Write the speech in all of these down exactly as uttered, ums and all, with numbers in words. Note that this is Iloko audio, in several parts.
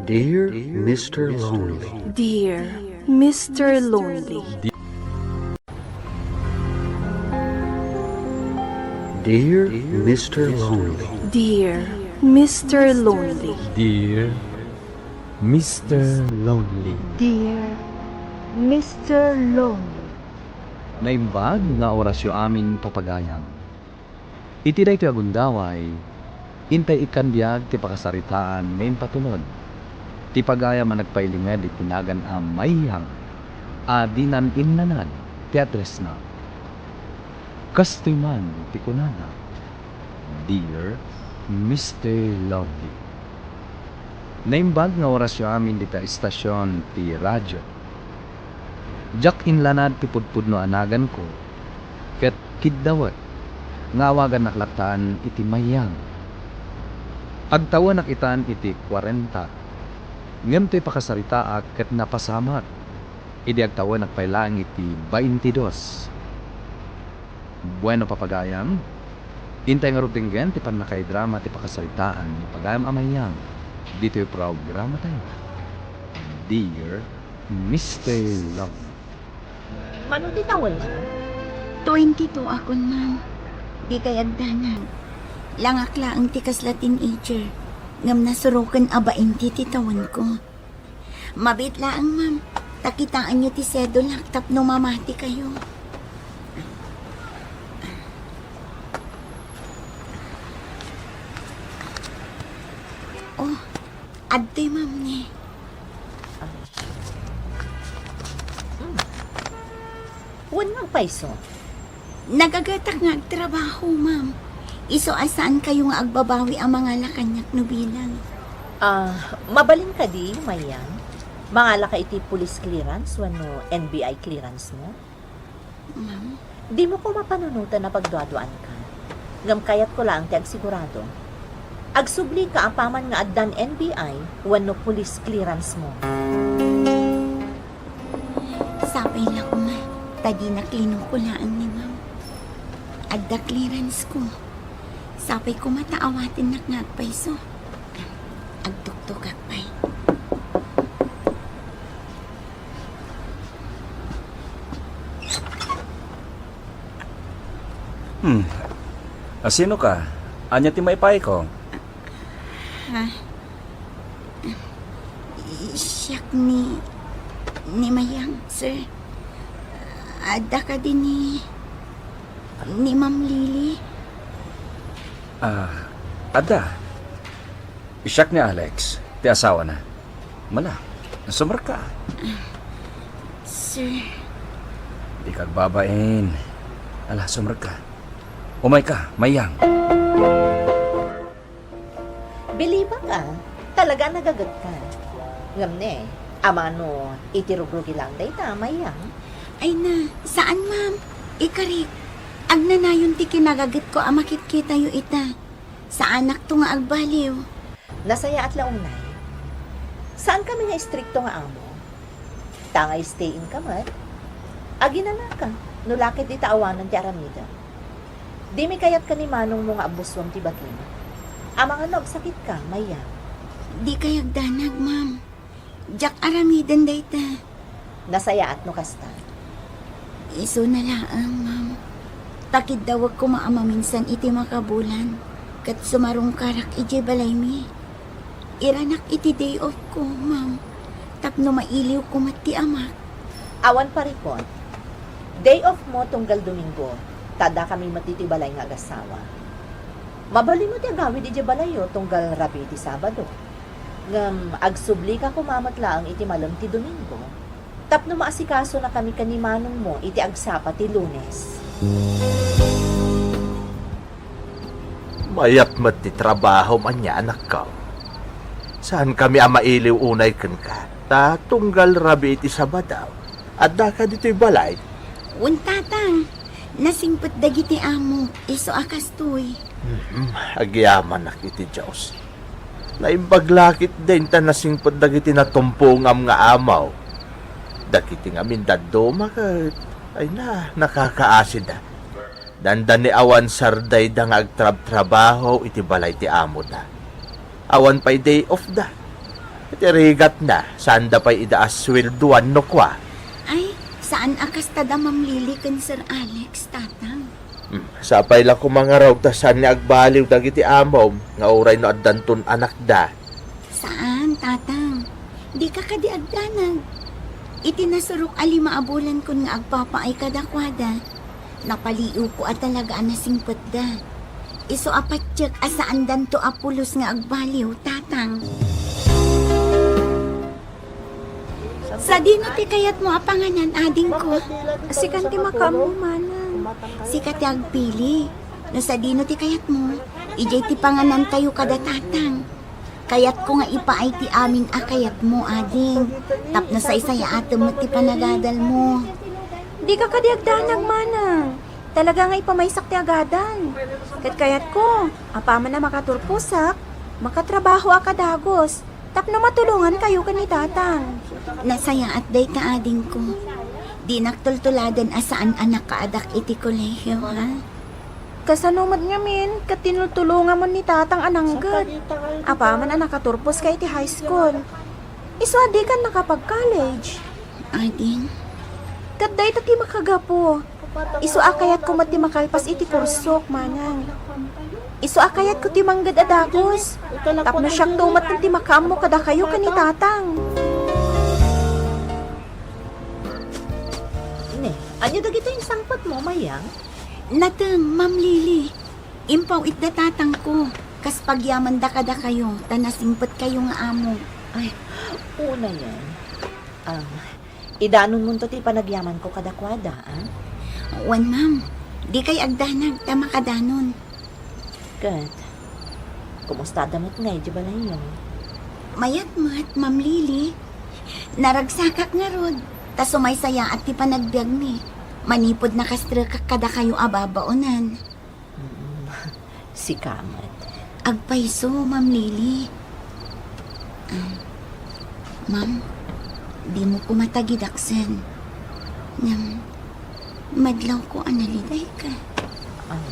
Dear Mister Lonely. Dear Mister Lonely. Dear Mister Lonely. Dear Mister Lonely. Dear Mister Lonely. Dear Mister Lonely. Naimbag nga orasyo amin, papagayam. Iti daytoy a gundaway, intay ikkan biag ti pakasaritaan nga impatulod. Ti pagayam a nagpailinged iti nagan a Mayang a dinan innanad ti addressna. Kastoy man ti kunana, "Dear Mister Lovely." Naimbag nga orasyo amin dita estasion ti radyo. Diak inlanad ti pudpudno a naganko, ket kiddawek nga awagannak lattan iti Mayang. Agtawenak itan iti kuarenta, ngem toy pakasaritaak ket napasamak idi agtawenak pay laeng iti baintidos. Bueno, papagayam, intay ngarud denggen ti pannakaidrama ti pakasaritaan ni pagayam a Mayang ditoy programatayo, Dear Mister Love. Mano ti tawenmo? Twenty-two akon, ma'am. Di kay agdanag. Langak laeng ti kasla teenager, ngem nasuroken a bainti ti tawenko. Mabiit laeng, ma'am, ta kitaenyo ti sedulak tapno mamati kayo. Oh, adtoy, ma'am, ni. Hmm. Wen nga agpayso? Nagagetak nga agtrabaho, ma'am. Isu a saan kayo nga agbabawi a mangala kaniak no bilang. Ah, mabalin kadi, Mayang? Mangala ka iti police clearance wenno N B I clearance mo? Ma'am? Dimo koma panunoten a pagduaduaanka. Ngem kayatko laeng ti agsigurado. Agsublika apaman nga addan N B I wenno police clearance mo. Sapay la koma, ta dinak linuko laeng ni ma'am. Adda clearance ko. Sapay koma ta awatennak nga agpayso. Agtuktukak pay. Hmm. A, sino ka? Ania ti maipayko? Ha? Siak ni, ni Mayang, sir. Adda kadi ni, ni Ma'am Lily? Ah, adda. Siak ni Alex, ti asawana. Mala, sumrekka. Sir. Dika agbabain. Ala, sumrekka. Umayka, Mayang. Bilibak a, talaga a nagagetka. Ngem ne, amano iti rugrugi laeng dayta, Mayang? Ay na, saan, ma'am. Ikarik, agnanayon ti kinagagetko a makitkitayo ita. Saanakto nga agbaliw. Nasayaat la unay. Saankami nga istrikto nga amo. Ta nga stay in ka met, aginanaka no la ket dita awanen ti aramidem. Dimi kayatka ni manongmo nga abusem ti bagim. Amangan no agsakitka, Mayang. Di kay agdanag, ma'am. Diak aramiden dayta. Nasayaat no kasta. Isuna laeng, ma'am. Pakiddawek koma a maminsan iti makabulan, ket sumarungkarak idiay balaymi. Iranak iti day off ko, ma'am, tapno mailiwko met ti amak. Awan parikut. Day off mo tunggal Domingo, ta addakami met ditoy balay nga agasawa. Mabalinmo ti agawid idiay balayyo tunggal rabii ti Sabado. Ngem agsublika koma met laeng iti malem ti Domingo tapno maasikaso na kami ken ni manongmo iti agsapa ti Lunes. Mayat met ti trabahom ania, anakko. Saankami a mailiw unay kenka, ta tunggal rabii ti Sabado, addaka ditoy balay. Wen, Tatang, nasingpet dagiti amok, isu a kastoy. Hmm, agyamanak iti Dios. Naimbag la ketdin ta nasingpet dagiti natumpongam nga amok. Dagiti ngamin dadduma ket, ay na, nakakaasida. Dandani awan sardayda nga agtrabtrabaho iti balay ti amoda. Awan pay day off da. Ti rigatna, saanda pay ida a sueldoan no kua. Ay, saan a kasta da Ma'am Lily ken Sir Alex, Tatang? Hmm, sapay la koma ngarud ta saan nga agbaliw dagiti amom nga uray no addanton anakda. Saan, Tatang? Dika kadi agdanag. Iti nasurok a lima a bulankon nga agpapaay kadakuada, napaliiwko a talaga a nasingpetda. Isu a patiek a saandanto a pulos nga agbaliw, Tatang. Sadino ti kayatmo a panganan, adingko? Sikan ti makaammo, manang. Sika ti agpili. No sadino ti kayatmo, idiay ti panganantayo kada Tatang. Kayatko nga ipaay ti amin a kayatmo, ading. Tapno saysayaatem met ti panagadalmo. Dika kadi agdanag, manang. Talaga nga ipamaysak ti agadal. Ket kayatko, apaman a makaturposak, makatrabaho a kadagos, tapno matulongankayo ken ni Tatang. Nasayaat dayta, adingko. Dinak tultuladen a saan a nakaadak iti kolehio, ha? Kasano met ngamin ket tinultulonganmon ni Tatang a nangget? Apaman a nakaturposka iti high school, isu a dikan nakapag-college. Ading. Ket dayta ti makagapu. Isu a kayatko met ti makalpas iti kursok, manang. Isu a kayatko ti mangged a dagus. Tapno siakto met ti makaammo kadakayo ken ni Tatang. Ne, ania dagitoy insangpetmo, Mayang? Nateng, Ma'am Lily. Impaw-itda tatangko, kas pagyamanda kadakayo, ta nasingpetkayo nga amo. Ay, unayen. Ah, idanonmonto ti panagyamanko kadakuada, a? Wen, ma'am. Dikay agdanag ta makadanon. Ket, kumusta da met ngay di balayyo? Mayat met, Ma'am Lily. Naragsakak ngarud, ta sumaysayaat ti panagbiagmi. Manipud nakastrekak kadakayo a babaonan. Mm, sika met. Agpayso, Ma'am Lily. Ah, ma'am, dimo koma tagidaksen. Ngem, madlawko a nalidayka. Ah,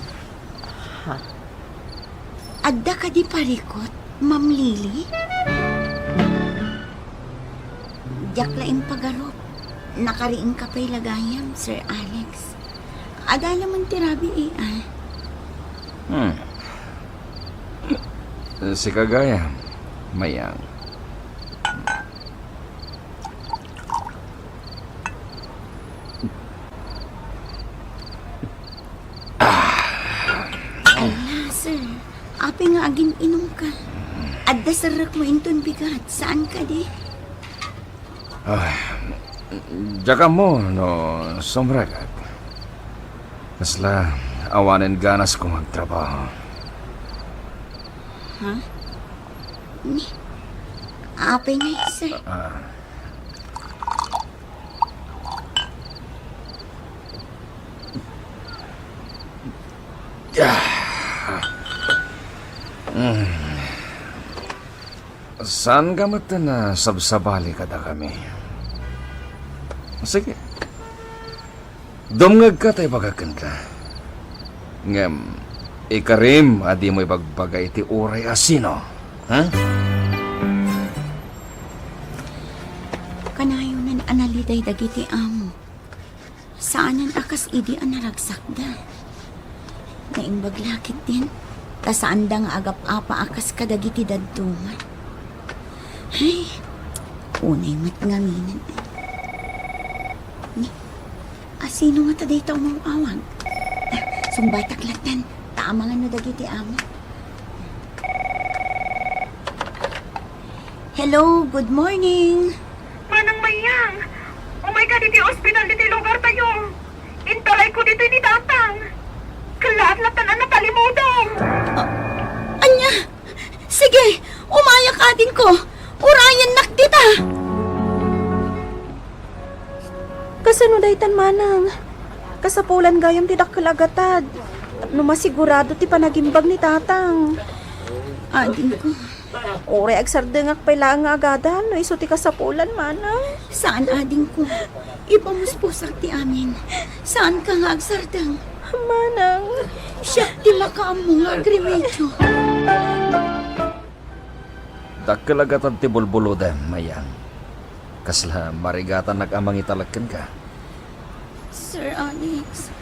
ha? Adda kadi parikut, Ma'am Lily? Diak la impagarup. Nakariingka pay la gayam, Sir Alex. Adda la man ti rabii, a. Hmm. Sika gayam, Mayang. Ala, sir. Apay nga agin-inumka? Adda serrekmo inton bigat, saan kadi? Ah, diak ammo no sumrekak. Kasla, awanen ganas kong agtrabaho. Ha? Ni, apay nga, sir? Ah. Ah. Mm. Saan ka met a sabsabali kadakami? Sige. Dumngegka ta ibagak kenka. Ngem, ikarim a dimo ibagbaga iti uray a sino. Ha? Kanayonan a naliday dagiti amo. Saanen a kas idi a naragsakda. Naimbag la ketdin, ta saanda nga agap-apa a kas kadagiti dadduma. Ay, unay met ngaminen. Ni, a, sino ngata dayta umaw-awag? Ah, sungbatak lattan, ta amangan no dagiti amo. Hello, good morning. Manang Mayang, umayka ditoy ospital ditoy lugartayo. Intarayko ditoy ni Tatang. Kallaat lattan a napalimudong. Ah, ania? Sige, umayak, adingko. Urayennak dita. Kasano daytan, manang? Kasapulan gayam ti dakkel a gatad tapno masigurado ti panagimbag ni Tatang. Adingko. Uray agsardengak pay laeng nga agadal no isu ti kasapulan, manang. Saan, adingko. Ipamuspusak ti amin. Saanka nga agsardeng. Manang. Siak ti makaammo nga agremedio. Dakkel a gatad ti bulbulodem, Mayang. Kasla marigatanak a mangitalek kenka. Sir Alex,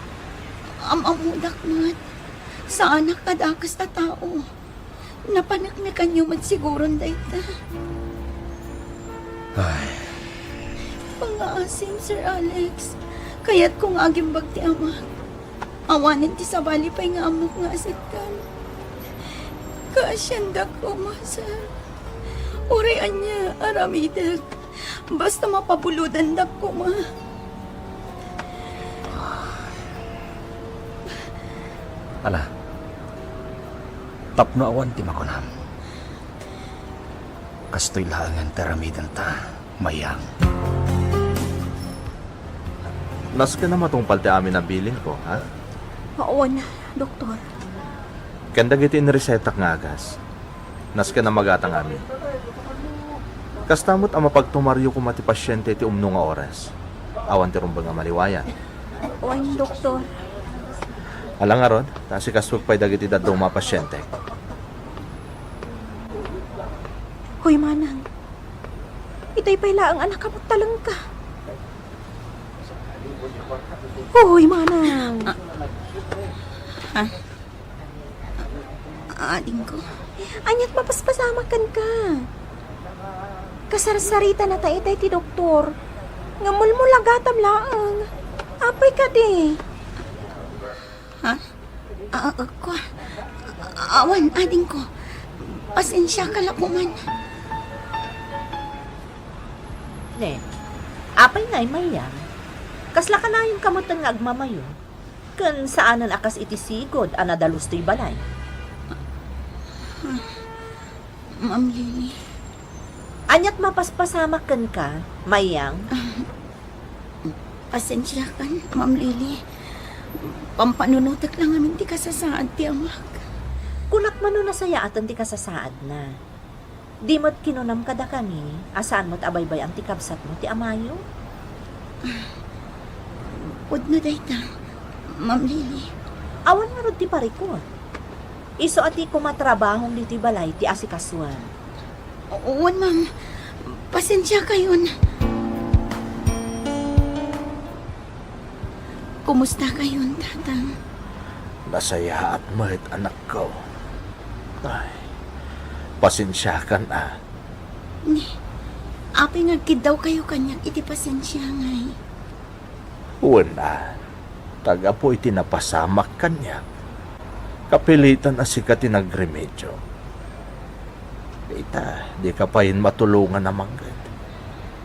am-ammodak met. Saanak a dakes a tao. Napaneknekanyo met siguron dayta. Ay. Pangngaasim, Sir Alex. Kayatko nga agimbag ti amak. Awanen ti sabali pay nga ammok nga asitgan. Kaasiandak koma, sir. Uray ania, aramidek. Basta mapabulodandak koma. Ala, tapno awan ti makunam. Kastoy laengen ti aramidenta, Mayang. Nasken a matungpal ti amin a bilin ko, ha? Wen, Doktor. Ken dagiti inresetak nga agas. Nasken a magatang amin. Kasta met a mapagtumaryo koma ti pasiente iti umno nga oras. Awan ti rumbeng a maliwayan. Wen, Doktor. Ala ngarud, ta asikasuek pay dagiti dadduma a pasientek. Hoy, Manang. Itay pay laeng a nakabuttalengka. Hoy, Manang. Ah. Ha? Adingko. Aniat mapaspasamak kenka? Kasarsaritana ta itay ti doktor. Nga mulmulagatam laeng. Apay kadi? Ha? Ah, ah, kwa. Awan, adingko. Pasensiaka la koman. Ne, apay ngay, Mayang? Kasla kanayonka metten nga agmamayo? Ken saanen a kas iti sigud a nadalus toy balay. Ma'am Lily. Aniat mapaspasamak kenka, Mayang? Ah, pasensiakan, Ma'am Lily. Pampanunotek la ngamin ti kasasaad ti amak. Kunak man no nasayaaten ti kasasaadna. Di met kinunam kadakami a saan met a baybay-an ti kabsatmo ti amayo? Pudno dayta, Ma'am Lily. Awan ngarud ti parikut. Isu a ti kumatrabahom ditoy balay ti asikasuem. Wen, ma'am. Pasensiakayon. Kumusta kayon, Tatang? Nasayaat met, anakko. Ay, pasensiakan a. Ni, apay nga agkiddaw kayo kaniak iti pasensia ngay? Wen a, ta gapu iti napasamak kaniak, kapilitan a sika ti nagremedio. Dita, dika payen matulongan a mangged.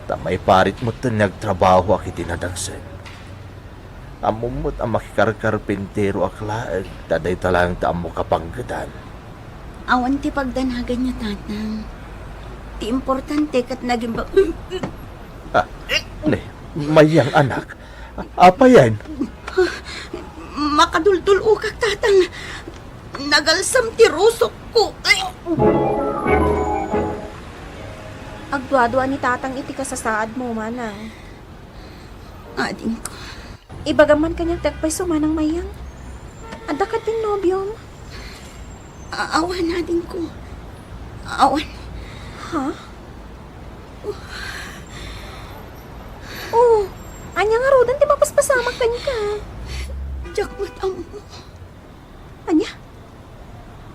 Ta maiparit metten nga agtrabahoak iti nadagsen. Ammom met a makikarkarpinteroak laeng ta dayta laeng ti ammok a panggedan. Awan ti pagdanaganyo, Tatang. Ti importante ket naging ba- Ah, ne, Mayang, anak. Apayen? Makaduldulo-ak, Tatang. Nagalsam ti rusokko. Ay! Agduadua ni Tatang iti kasasaadmo, Manang. Adingko. Ibagam man kaniak ti agpayso, Manang Mayang. Adda kadin nobiom? A-, awan, adingko. Awan. Ha? Oh, ania ngaruden ti mapaspasamak kenka? Diak met ammo. Ania?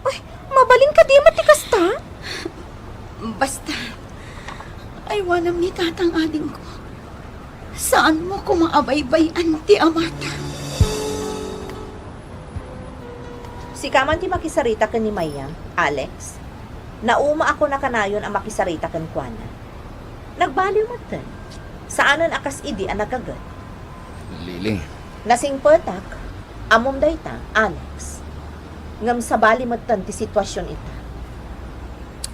Uy, mabalin kadi met ti kasta? Basta, aywanam ni Tatang, adingko. Saanmo koma a baybay-an ti amata. Sika man ti makisarita ken ni Mayang, Alex? Naumaakon a kanayon a makisarita kenkuana. Nagbaliw metten. Saanen a kas idi a nagaget. Lily. Nasingpetak. Ammom dayta, Alex. Ngem sabali metten ti situasion ita.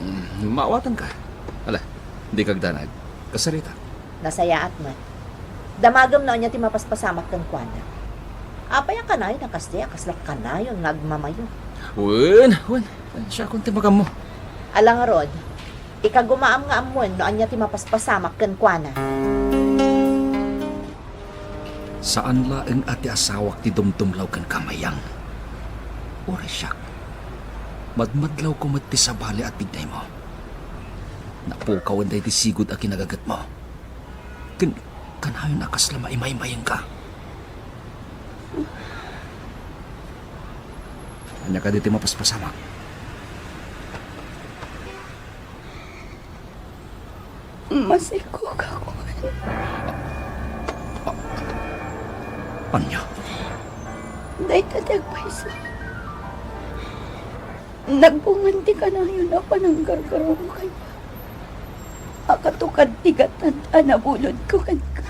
Mm, maawatanka. Ala, dika agdanag. Kasarita. Nasayaat met. Damagem no ania ti mapaspasamak kenkuana. Apay a kanayon a kasdi a kasla kanayon nga agmamayo? Wen, wen. Siakon ti magammo. Ala ngarud, ikagumaam nga ammoen no ania ti mapaspasamak kenkuana. Saan laeng a ti asawak ti dumdumlaw kenka, Mayang. Uray siak, madmadlawko met ti sabali a tignaymo. Napukawen daydi sigud a kinagagetmo. Ken kanayon a kasla maimaymayengka. Ania kadi ti mapaspasamak? Masikog ako. Ania? Dayta ti agpayso. Nagbungan ti kanayon a pananggargarmo kaniak. A katukad ti gattan a nabulodko kenka.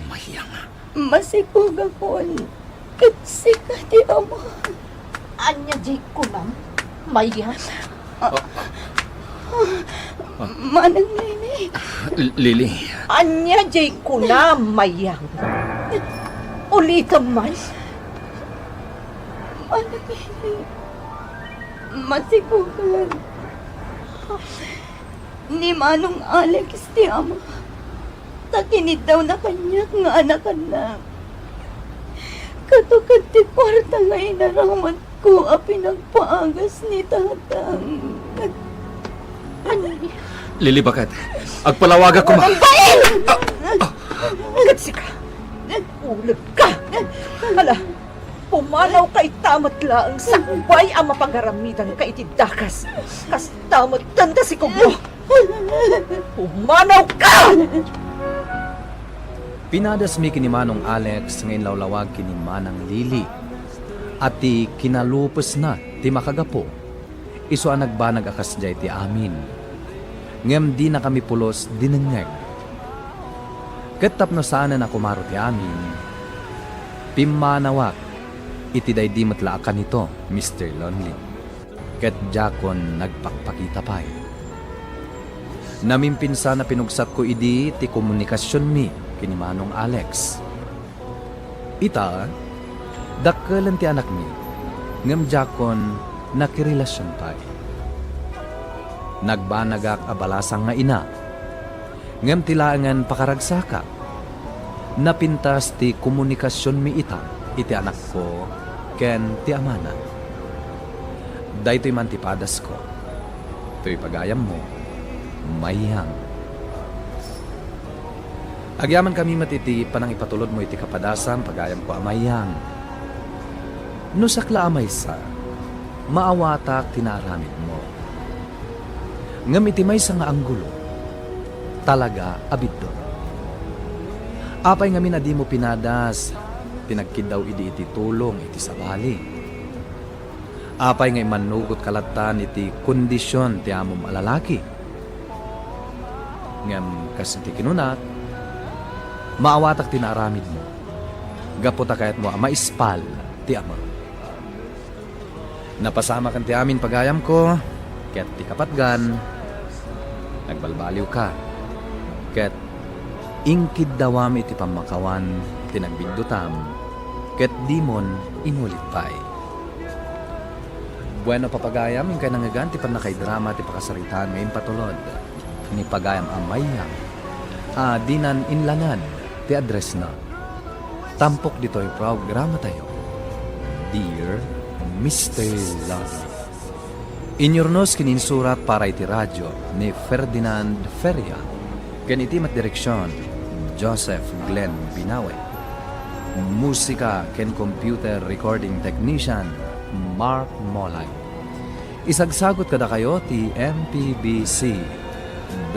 Mayang. Masikog akon ket sika ti ama. Ania diay kunam, Mayang? Manang Lily. L-, Lily. Ania diay kunam, Mayang? Ulitem man. Manang Lily. Masikogan. Ni Manong Alex ti ama, ta kiniddawna kaniak nga anakanna. Katukad ti kuarta nga inaramidko a pinagpaagas ni Tatang. Lily, baket. Agpalawagak koma. Ang bain! Agad sika. Ulog ka. Hala, pumanawka ita met laeng sakbay a mapagaramidanka iti dakes. Kasta met dayta sikogmo. Pumanawka! Pinadasmi ken ni Manong Alex nga inlawlawag ken ni Manang Lily a ti kinalupesna ti makagapu. Isu a nagbanag a kasdiay ti amin. Ngem dinakami pulos dinengngeg. Ket tapno saanen a kumaro ti amin, pimmanawak iti daydi met la a kanito, Mister Lonely. Ket diakon nagpakpakita pay. Namimpinsan a pinugsatko idi ti komunikasionmi ken ni Manong Alex. Ita, dakkelen ti anakmi, ngem diakon nakirelasion pay. Nagbanagak a balasang nga ina, ngem ti laengen pakaragsakak. Napintas ti komunikasionmi ita iti anakko ken ti amana. Daytoy man ti padasko. Toy pagayammo, Mayang. Agyamankami met iti panangipatulodmo iti kapadasam, pagayamko a Mayang. No siak la a maysa, maawatak ti naaramidmo. Ngem iti maysa nga anggulo, talaga a biddut. Apay ngamin a dimo pinadas ti nagkiddaw idi iti tulong iti sabali? Apay nga immannugotka lattan iti kondision ti amom a lalaki? Ngem kas iti kinunak, maawatak ti naaramidmo, gapu ta kayatmo a maispal ti ama. Napasamaken ti amin, pagayamko, ket ti kapatgan, nagbalbaliwka, ket inkiddawam iti pammakawan ti nagbiddutam, ket dimon inulit pay. Bueno, papagayam, inkay nangngegan ti pannakaidrama ti pakasaritaan nga impatulod ni pagayam a Mayang a dinan inlanad ti addressna. Tampok ditoy programatayo, Dear Mister Lovely. Inyurnos ken insurat para iti radyo ni Ferdinand Feria, ken iti met direksion, Joseph Glenn Binawe. Musika ken computer recording technician, Mark Molay. Isagsagut kadakayo ti M P B C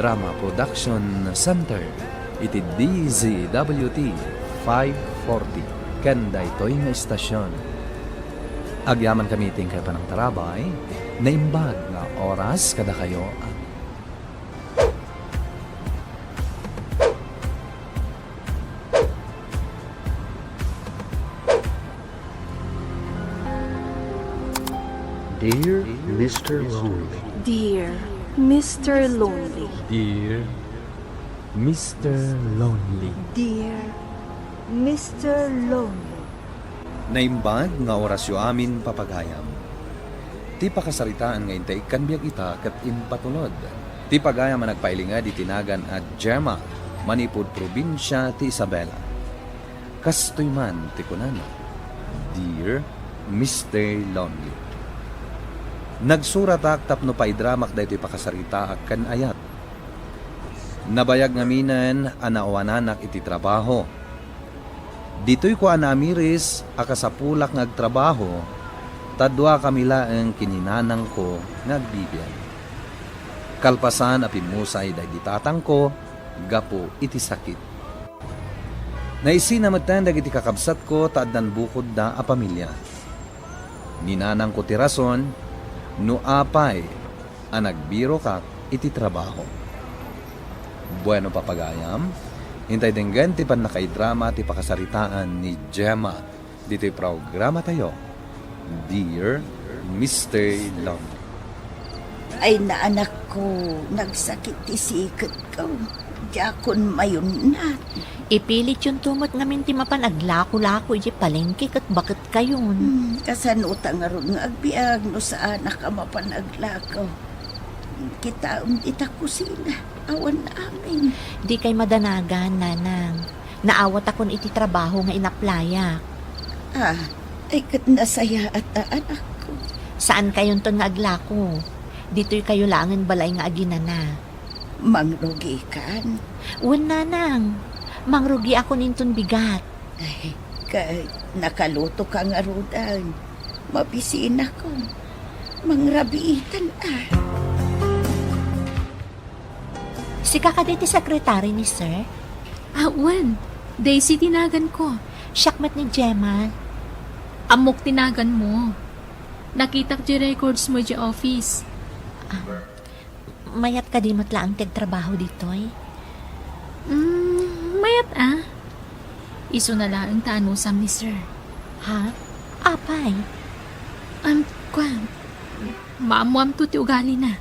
Drama Production Center iti D Z W T five forty ken daytoy nga istasion. Agyamankami iti inkay panangtarabay, naimbag nga oras kadakayo. Dear Mister Lonely. Dear Mister Lonely. Dear Mister Lonely. Dear Mister Lonely. Naimbag nga orasyo amin, papagayam. Ti pakasaritaan nga intay ikkan biag ita ket impatulod ti pagayam a nagpailinged iti nagan a Gemma, manipud probinsia ti Isabela. Kastoy man ti kunana, Dear Mister Lonely. Nagsuratak tapno paidramak daytoy pakasaritaak ken ayat. Nabayag ngaminen a naawananak iti trabaho. Ditoyko a naamiris a kasapulak nga agtrabaho, ta dua kami laeng ken ni nanangko nga agbibiag. Kalpasan a pimmusay daydi tatangko gapu iti sakit. Naisina metten dagiti kakabsatko ta addan bukodda a pamilia. Ni nanangko ti rason no apay a nagbirokak iti trabaho. Bueno, papagayam, intay denggen ti pannakaidrama ti pakasaritaan ni Gemma ditoy programatayo, Dear Mister Long. Ay, naanakko, nagsakit ti siketko. Diakon mayunnat. Ipilityonto met ngamin ti mapan aglako-lako idiay palengke ket baketkayon. Hmm, kasano ta ngarud nga agbiag no saanak a mapan aglako? Kitaem ita kusina, awan amin. Dikay madanagan, nanang. Naawatakon iti trabaho nga inaplayak. Ah, ay ket nasayaat a anakko. Saankayonton nga aglako. Ditoykayo laengen balay nga aginana. Mangrugikan? Wen, nanang. Mangrugiakon inton bigat. Ay, ket nakalutoka ngaruden. Mabisinakon. Mangrabiitan a. Sika kadi ti sekretary ni Sir? Ah, wen. Daisy ti naganko. Siak met ni Gemma. Ammok ti naganmo. Nakitak ti records mo idiay office. Ah, mayat kadi met laeng ti agtrabaho ditoy? Mm, mayat a. Isuna laeng ta anusam ni Sir. Ha? Apay? Am, kuan, maammoamto ti ugalina.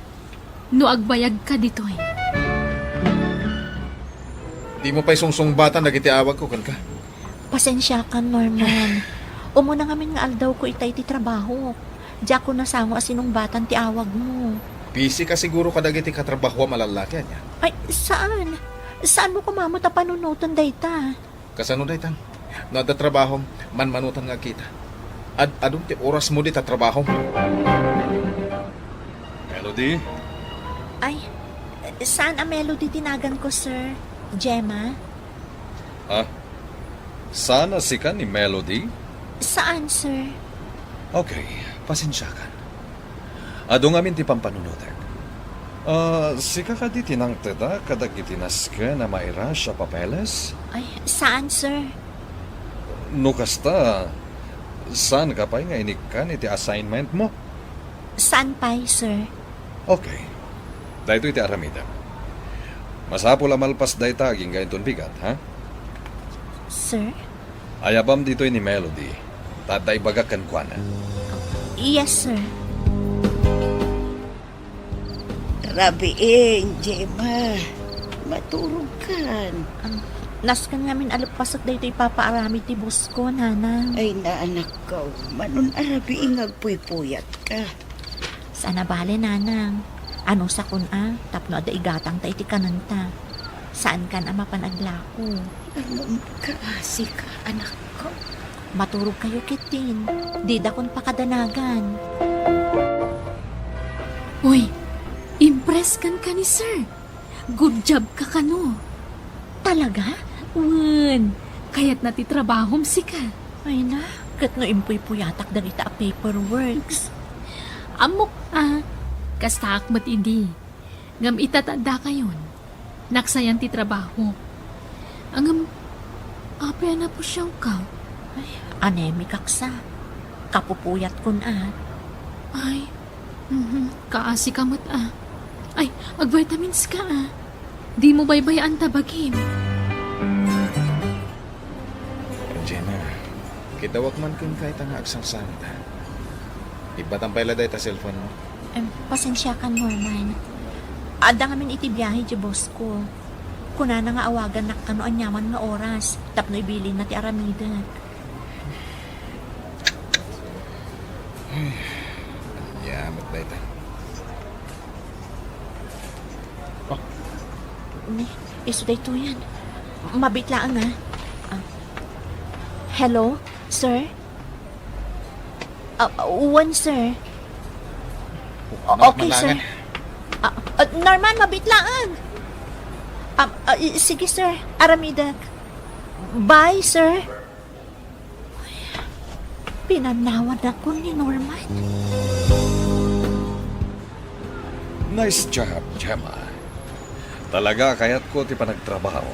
No agbayagka ditoy. Dimo pay sungsungbatan dagiti awagko kenka. Pasensiakan, Norman. Umuna ngamin nga aldawko itay ti trabaho. Diakon nasango a sinungbatan ti awagmo. Busy ka siguro kadagiti katrabahoam a lallaki, ania? Ay, saan. Saanmo koma met a panunoten dayta? Kasano daytan? No adda trabahom, manmanutan nga agkita. Ad-adun ti orasmo dita trabahom. Melody? Ay, saan a Melody ti naganko, sir? Gemma? Ha? Saan a sika ni Melody? Saan, sir. Okay, pasensiakan. Adu ngamin ti pampanunotek. Ah, sika kadi ti nangted kadagiti nasken a mairush a papeles? Ay, saan, sir. No kasta, saanka pay nga inikkan iti assignment mo? Saan pay, sir. Okay. Daytoy ti aramidem. Masapul a malpas dayta agingga inton bigat, ha? Sir? Ayabam ditoy ni Melody, ta adda ibagak kenkuana. Yes, sir. Rabiin, Gemma. Maturogkan. Am, nasken ngamin a leppasek daytoy ipapaaramid ti boss ko, nanang. Ay, naanakko, manon a rabii nga agpuypuyatka. Saan a bale, nanang. Anusakon a, tapno adda igatangta iti kanenta. Saankan a mapan aglako. Ngem kaasika, anakko. Maturogkayo ketdin. Didakon pakadanagan. Uy, impress kenka ni sir. Good job ka kano. Talaga? Wen, kayatna ti trabahom sika. Ay na, ket no impuypuyatak dagita a paperworks. Ammok a, kastaak met idi. Ngem ita ta addakayon, naksayan ti trabaho. Ngem, apay a napusiawka? Ay, anemic ak sa. Kapupuyatkon a. Ay, Mhm, kaasika met a. Ay, agvitamins ka a. Dimo baybay-an ta bagim. Gemma, kidawak man kenka ita nga agsangsangit a. Ibbatam pay la dayta cellphone mo. Em, pasensiakan, Norman. Adda ngamin iti biahe ti boss ko. Kunana nga awagannak kano aniaman nga oras tapno ibilinna ti aramidek. Ay, ania met dayta. Oh. Ni, isu daytoyen. Mabiit laeng a. Ah. Hello, sir? Ah, wen, sir. O-, okay, sir. Ah, ah, Norman, mabiit laeng. Ah, ah, i-, sige, sir. Aramidek. Bye, sir. Pinanawanakon ni Norman. Nice job, Gemma. Talaga, kayatko ti panagtrabaho.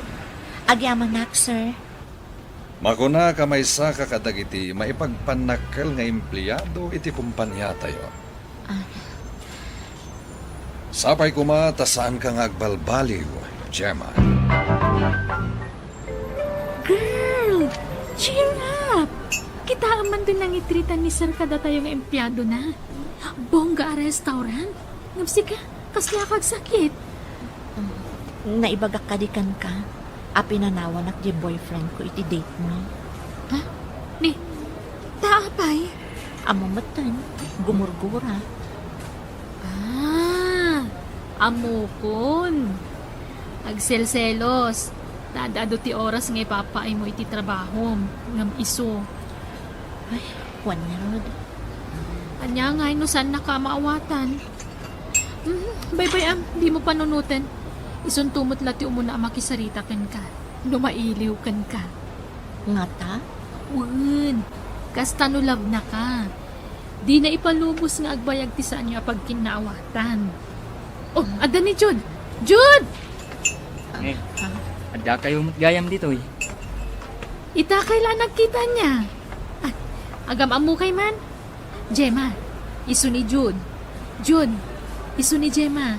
Agyamanak, sir. Makunak a maysaka kadagiti maipagpannakkel nga empleyado iti kompaniatayo. Ah. Sapay koma ta saanka nga agbalbaliw, Gemma. Girl, cheer up! Kitaem man ti nangitreatan ni Sir kadatayo nga empleyadona. Bongga a restaurant. Ngem sika, kasla ka agsakit? Naibagak kadi kenka a pinanawanak ti boyfriend ko iti date mi. Ha? Ni, ta apay? Ammo metten, gumurgura. Ah, ammokon. Agselselos. Ta ad-adu ti oras nga ipapaaymo iti trabahom, ngem isu. Ay, wen ngarud. Ania ngay no saannaka a maawatan? Mhm, baybay-am, dimo panunoten. Isunto met la ti umuna a makisarita kenka, no mailiw kenka. Ngata? Wen, kasta no love na ka. Dina ipalubos nga agbayag ti saanyo a pagkinnaawatan. Oh, adda ni Jude! Jude! Eh, adda kayo met gayam ditoy. Ita kay la nagkita niya. Ah, agam-ammo kay man? Gemma, isu ni Jude. Jude, isu ni Gemma.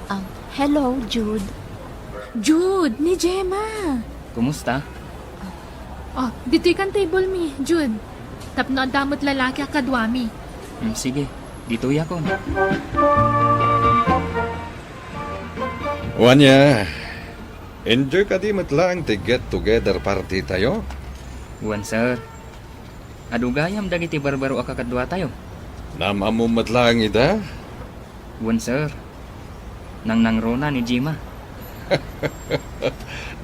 Ah, hello, Jude. Jude, ni Gemma. Kumusta? Oh, ditoy kan table mi, Jude. Tapno adda met lalaki a kaduami. Hmm, sige. Ditoy ako. Wania, enjoy kadi met laeng ti get-together party tayo? Wen, sir. Adu gayam dagiti barbaro a kakaduatayo. Naam-ammom met laeng ida? Wen, sir. Nangnangruna ni Gemma.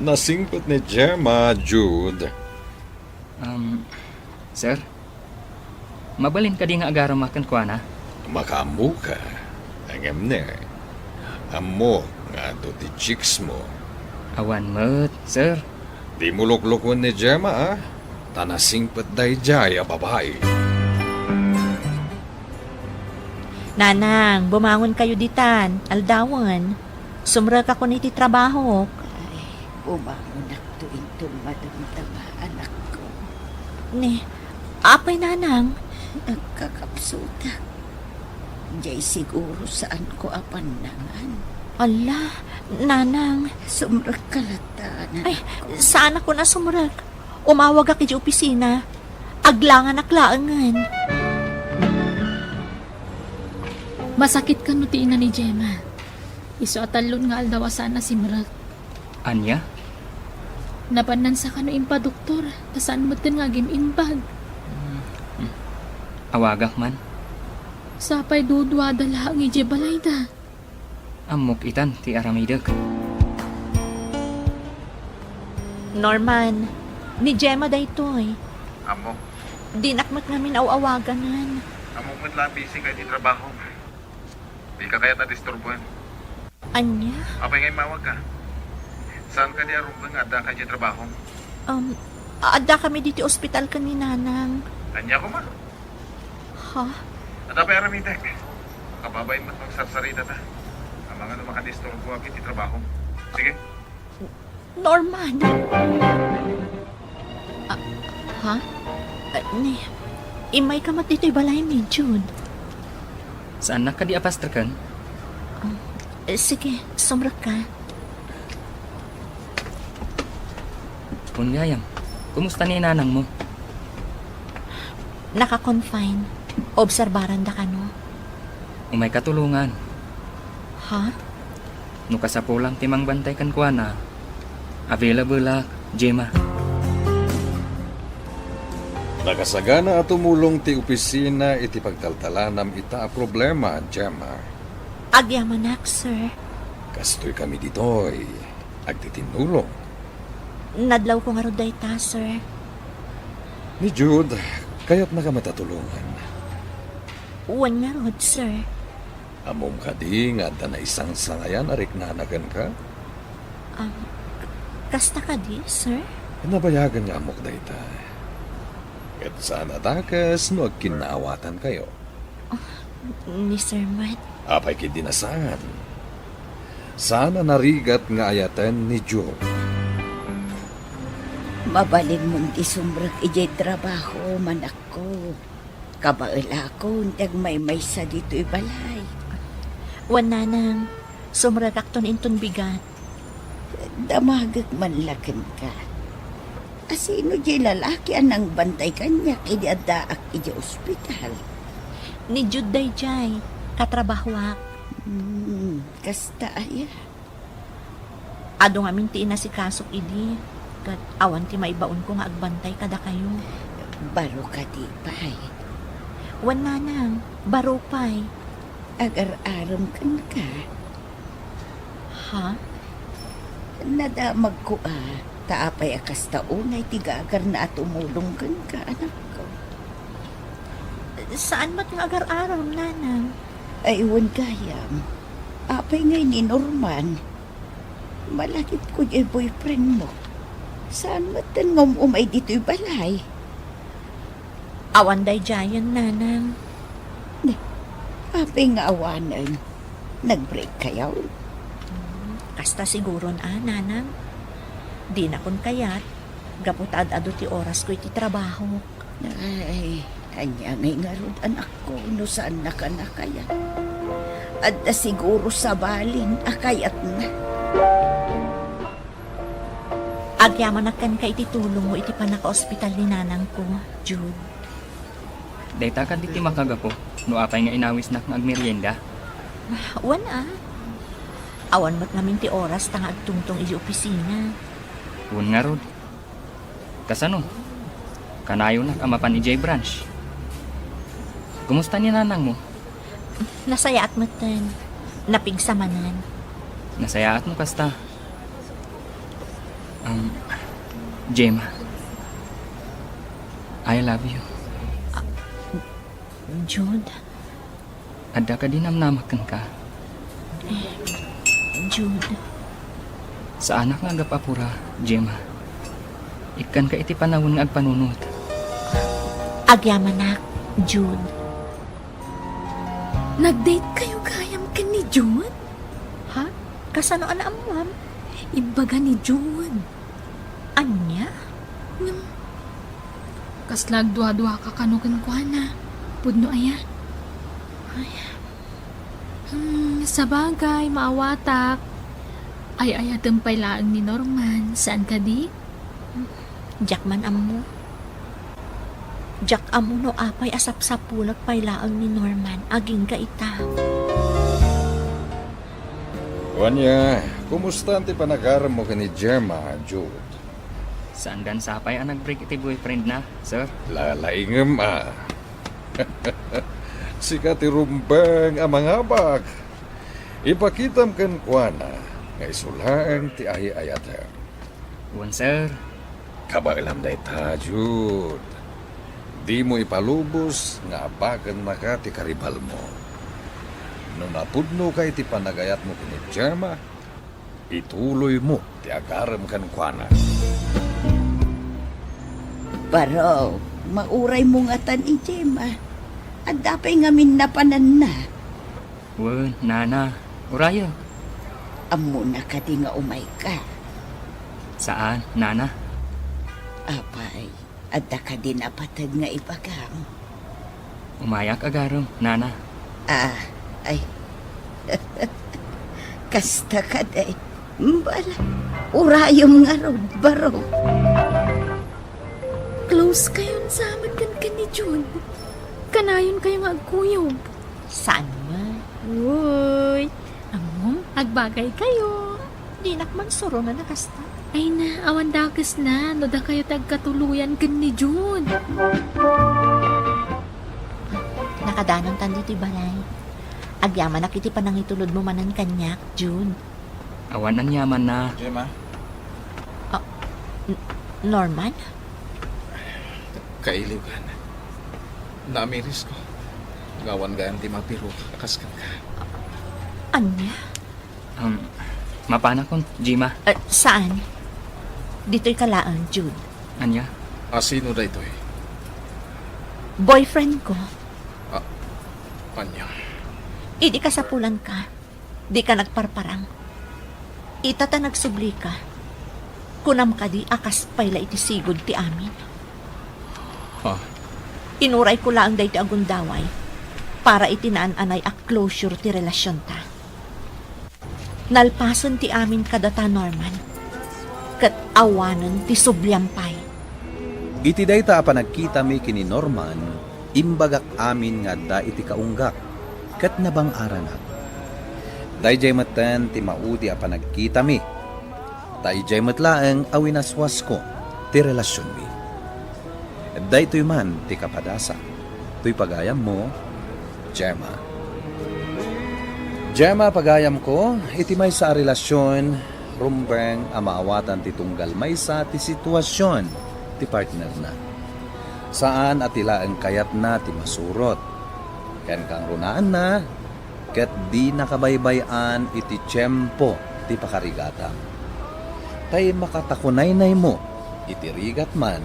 Nasingpet ni Gemma, Jude. Um, sir, mabalin kadi nga agaramak kenkuana? Makaammoka. Ngem ne, ammok nga adu ti chicks mo. Awan met, sir. Dimo luklukoen ni Gemma, a? Ta nasingpet daydiay a babai. Nanang, bumangon kayo ditan, aldawen. Sumrekakon iti trabahok. Ay, bumangonakto inton madamdama, anakko. Ni, apay, Nanang? Nagkakapsutak. Diay siguro saanko a pannangan. Ala, Nanang. Sumrekka latta, anakko. Ay, saanakon a sumrek. Umawagak iti opisina. Aglanganak laengen. Masakit kano ti ina ni Gemma. Isu a tallon nga aldaw a saan a simrek. Ania? Napan nansa kano impadoktor, ta saan metten nga agim-imbag. Hmm. Awagak man. Sapay duduada laeng idiay balayda. Ammok itan ti aramidek. Norman, ni Gemma daytoy. Ammok. Dinak met ngamin aw-awaganan. Ammok met la a busy ka iti trabaho. Dika kayat a disturboen. Ania? Apay nga immawagka? Saan kadi a rumbeng nga addaka idiay trabaho? Um, adda kami ditoy ospital ken ni Nanang. Ania koma? Ha? Adda pay aramidek. Kababain met nga agsarsarita ta. Amangan no makadisturboak iti trabaho. Sige. Norman! Ah, ha? Ah, ni, immayka met ditoy balaymi, Jude. Saannak kadi a pastreken? Ah, eh, sige, sumrekka. Kun gayam, kumusta ni nanangmo? Naka-confine. Obserbaranda kano. Umayka tulongan. Ha? No kasapulam ti mangbantay kenkuana, available-ak, Gemma. Nakasagana a tumulong ti opisina iti pagtaltalanam ita a problema, Gemma. Agyamanak, sir. Kastoy kami ditoy. Agtitinnulong. Nadlawko ngarud dayta, sir. Ni Jude, kayatnaka met a tulongan. Wen ngarud, sir. Ammom kadi nga adda naisangsangayan a riknana kenka? Ah, k-, kasta kadi, sir? Nabayagen nga ammok dayta. Ket saan a dakes no agkinnaawatankayo. Ah, ni Sir met. Apay ketdi a saan? Saan a narigat nga ayaten ni June. Mabalinmon ti sumrek idiay trabaho, manakko. Kabaelakon ti agmaymaysa ditoy balay. Wen, nanang, sumrekakton inton bigat. Damagek man la kenka. Asino diay lalaki a nangbantay kaniak idi addaak idiay ospital? Ni Jude daydiay, katrabahoak. Hmm, kasta aya? Adu ngamin ti inasikasok idi, ket awan ti maibaonko nga agbantay kadakayo. Baro kadi pay? Wen, nanang, baro pay. Agar-arem kenka? Ha? Nadamagko a, ta apay a kasta unay ti gagarna a tumulong kenka, anakko? Saan met nga agar-arem, nanang. Ay, wen gayam. Apay ngay ni Norman? Malagipko diay boyfriendmo. Saan metten nga um-umay ditoy balay? Awan daydiayen, nanang. Ne, apay nga awanen? Nag-break kayo? Hmm, kasta siguron a, nanang. Dinakon kayat, gapu ta ad-adu ti orasko iti trabaho. Ay, ania ngay ngarud, anakko, no saannaka a kayat? Adda siguro sabalin a kayatna. Agyamanak kenka iti tulongmo iti pannakaospital ni nanangko, Jude. Dayta kadi ti makagapu no apay nga inawisnak nga agmerienda? Wen a. Awan met ngamin ti oras ta nga agtungtong iti opisina. Wen ngarud. Kasano? Kanayonak a mapan idiay branch. Kumusta ni nanangmo? Nasayaat metten. Napigsa manen. Nasayaat no kasta. Um, Gemma, I love you. Jude? Adda kadi namnamak kenka? Eh, Jude. Saanak nga agap-apura, Gemma. Ikkanka iti panawen nga agpanunot. Agyamanak, Jude. Nag-date kayo gayam ken ni Jude? Ha? Kasano a naammuam? Ibaga ni Jude. Ania? Ngem, kasla agdua-duaka kano kenkuana? Pudno aya? Ay. Hmm, sabagay, maawatak. Ay-ayatem pay laeng ni Norman, saan kadi? Diak man ammo. Diak ammo no apay a sapsapulek pay laeng ni Norman agingga ita. Ania, kumusta ti panagaremmo ken ni Gemma, Jude? Saandan sapay a nag-break iti boyfriendna, sir? Lalaingem a. Sika ti rumbeng a mangabak. Ipakitam kenkuana nga isu laeng ti ay-ayatem. Wen, sir. Kabaelam dayta, Jude. Dimo ipalubos nga abakennaka ti karibalmo. No napudnoka iti panagayatmo ken ni Gemma, ituloymo ti agarem kenkuana. Baro, mauraymo ngatan ni Gemma. Adda pay ngamin napananna. Wen, nana, urayek. Ammona kadi nga umayka? Saan, nana. Apay, adda kadi napateg nga ibagam? Umayak agarem, nana. Ah, ay. Kasta kadi. Bala, urayem ngarud, baro. Close kayon sa met ken ni Jude. Kanayon kayo nga agkuyog. Saan man? Uy, ammom, agbagay kayo. Dinak man suronen a kasta. Ay na, awan dakesna no dakayo ti agkatuloyan ken ni Jude. Nakadanontan ditoy balay. Agyamanak iti panangitulodmo manen kaniak, Jude. Awan aniamanna. Gemma? Ah, N-, Norman? Kailiwkan. Naamirisko nga awan gayam ti mapirok a kas kenka. Ania? Um, mapanakon, Jima. Eh, saan? Ditoy ka laeng, Jude. Ania? A sino daytoy? Boyfriend ko. Ania? Idi kasapulan ka, di ka nagparparang. Ita ta nagsubli ka. Kunam kadi a kas pay la iti sigud ti amin? Ah. Inuray ko laeng daytoy a gundaway para iti naan-anay a closure ti relasionta. Nalpasen ti amin kadata, Norman, ket awanen ti subliam pay. Iti dayta a panagkitami ken ni Norman, imbagak amin nga adda iti kaunggak, ket nabang-aranak. Daydiay metten ti maudi a panagkitami, ta idiay met laeng a winaswasko ti relasionmi. Daytoy man ti kapadasak. Toy pagayammo, Gemma. Gemma, pagayamko, iti maysa a relasion, rumbeng a maawatan ti tunggal maysa ti situasion ti partnerna. Saan a ti laeng kayatna ti masurot. Ken kangrunaanna, ket di nakabaybay-an iti tiempo ti pakarigatam. Tay makatakunaynaymo iti rigat man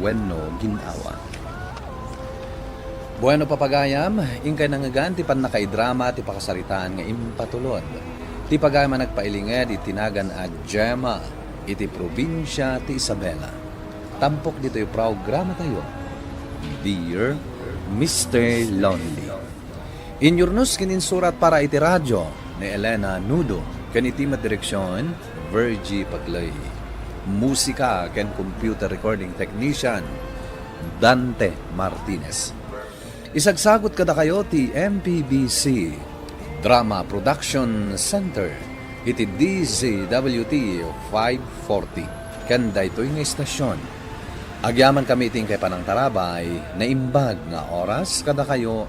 wenno gin-awa. Bueno, papagayam, inkay nangngegan ti pannakaidrama ti pakasaritaan nga impatulod. Ti pagayam a nagpailinged iti nagan a Gemma iti probinsia ti Isabela. Tampok ditoy programatayo, Dear Mister Lonely. Inyurnos ken insurat para iti radio ni Elena Nudo ken iti met direksion, Virgie Paglay. Musika ken computer recording technician, Dante Martinez. Isagsagut kadakayo ti M P B C Drama Production Center iti D Z W T five forty ken daytoy nga istasion. Agyamankami iti inkay panangtarabay, naimbag nga oras kadakayo.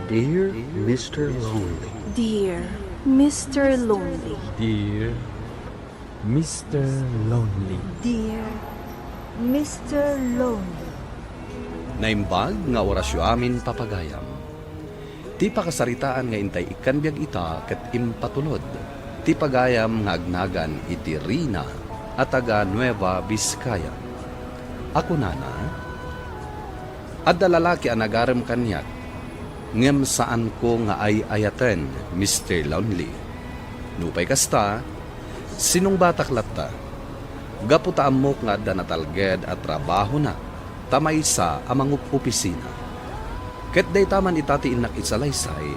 Dear Mister Lonely. Dear Mister Lonely. Dear Mister Lonely. Dear Mister Lonely. Naimbag nga orasyo amin, papagayam. Ti pakasaritaan nga intay ikkan biag ita ket impatulod ti pagayam nga agnagan iti Rina a taga Nueva Vizcaya. A kunana, adda lalaki a nagarem kaniak, ngem saanko nga ay-ayaten, Mister Lonely. Nupay kasta, sinungbatak latta. Gapu ta ammok nga adda natalged a trabahona ta maysa a mangup-opisina. Ket dayta man ita ti innak insalaysay,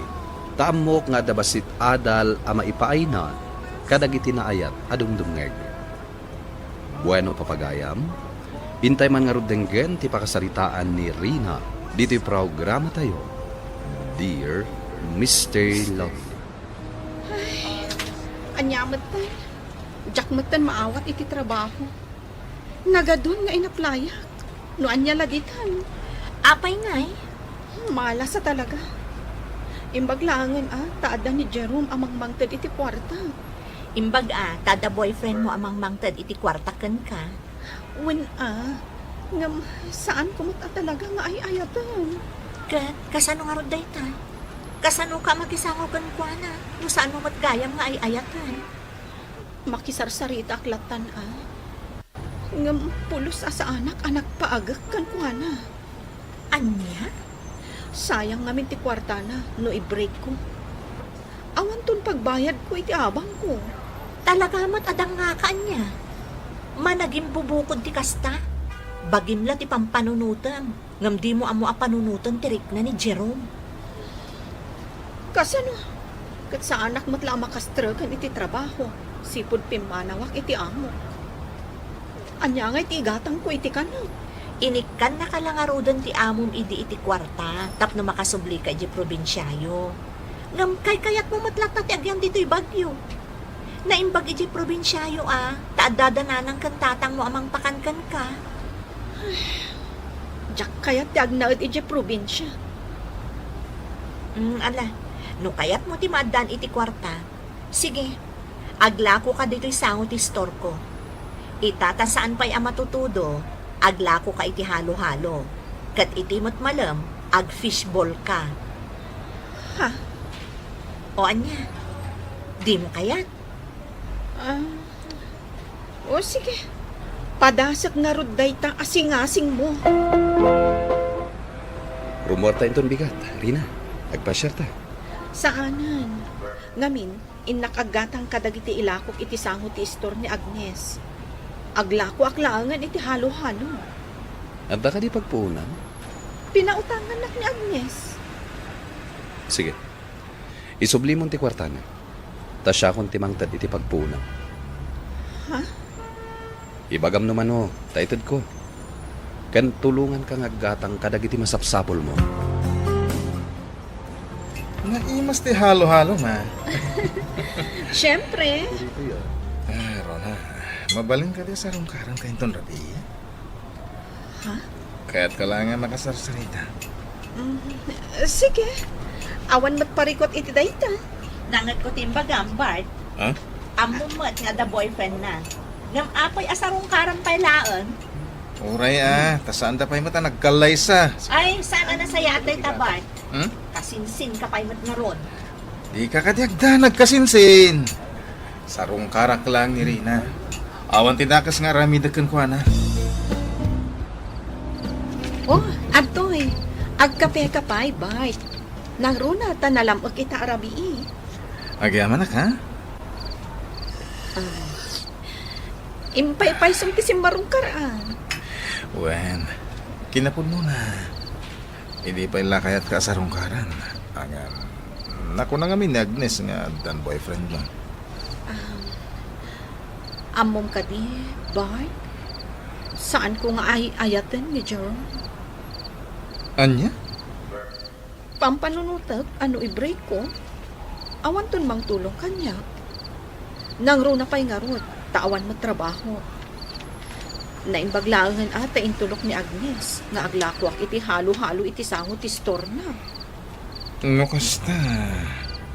ta ammok nga adda bassit adal a maipaayna kadagiti naayat a dumdumngeg. Bueno, papagayam, intay man ngarud denggen ti pakasaritaan ni Rina ditoy programatayo, Dear Mister Lonely. Ania metten? Diak metten maawat iti trabaho. Nagadun nga inaplayak. No ania la ditan? Apay ngay? Malas a talaga. Imbag laengen a, ta adda ni Jerome a mangmangted iti kuarta. Imbag a, ta adda boyfriend mo a mangmangted iti kuarta kenka. Wen a, ngem saan ko met a talaga nga ay-ayaten. Ket, kasano ngarud dayta? Kasano ka makisango kenkuana no saan mo met gayam nga ay-ayaten? Makisarsaritaak lattan a. Ngem pulos a saanak a nagpaagek kenkuana. Ania? Sayang ngamin ti kuartana no i-break ko. Awanton pagbayadko iti abangko. Talaga met a dangngaka ania? Managimbubukod ti kasta. Bagim la ti pampanunotem, ngem dimo ammo a panunoten ti rikna ni Jerome. Kasano? Ket saanak met la a makastreken iti trabaho, sipud pimmanawak iti amok. Ania ngay ti igatangko iti kanek? Inikkannaka la ngaruden ti amom idi iti kuarta tapno makasublika idiay probinsiayo. Ngem kaykayatmo met latta ti agyan ditoy Baguio. Naimbag idiay probinsiayo a, ta adda dananang ken tatangmo a mangpakan kenka. Diak kayat ti agnaed idiay probinsia. Mm, ala, no kayatmo ti maaddaan iti kuarta, sige, aglakoka ditoy sango ti store ko. Ita ta saan pay a matutudo, aglakoka iti halo-halo. Ket iti met malem, agfishball ka. Ha? O ania? Dimo kayat? Ah, o sige. Padasek ngarud dayta a singasingmo. Rummuarta inton bigat, Rina. Agpasiarta. Saanen. Ngamin, innak aggatang kadagiti ilakok iti sango ti istor ni Agnes. Aglakoak laengen iti halo-halo. Adda kadi pagpuonam? Pinautangannak ni Agnes. Sige. Isublimon ti kuartana. Ta siakon ti mangted iti pagpuonam. Ha? Ibagam no mano, ta itedko. Ken tulonganka nga aggatang kadagiti masapsapulmo. Naimas ti halo-halo, ma. Siempre. Ah, Rona, mabalin kadi a sarungkaranka inton rabii? Ha? Kayatka la nga makasarsarita. Mm, sige. Awan met parikut iti dayta. Nangngegko ti imbagam, Bart. Ha? Ammom met nga adda boyfriend na. Ngem apay a sarungkaran pay laeng? Uray a, ta saanda pay met a nagkallaysa. Ay, saan a nasayaat dayta, Bart? Hmm? Kasinsinka pay met ngarud. Dika kadi agdanag, kasinsin. Sarungkarak laeng ni Rina. Awan ti dakes nga aramidek kenkuana. Oh, adtoy. Agkapeka pay, Bart. Nangruna ta nalam-ek ita a rabii. Agyamanak, ha? Ah. Impaypaysom ti simmarungkar, ah. Wen, kinapudnona. Idi pay la kayatka a sarungkaran. Ngem, nakuna ngamin ni Agnes nga addan boyfriend mo. Ah, ammom kadi, Bart? Saanko nga ay-ayaten ni Jerome. Ania? Pampanunotek a no i-breakko, awanton mangtulong kaniak. Nangruna pay ngarud, ta awan met trabaho. Naimbag laengen a ta intulok ni Agnes nga aglakoak iti halo-halo iti sango ti istorna. No kasta,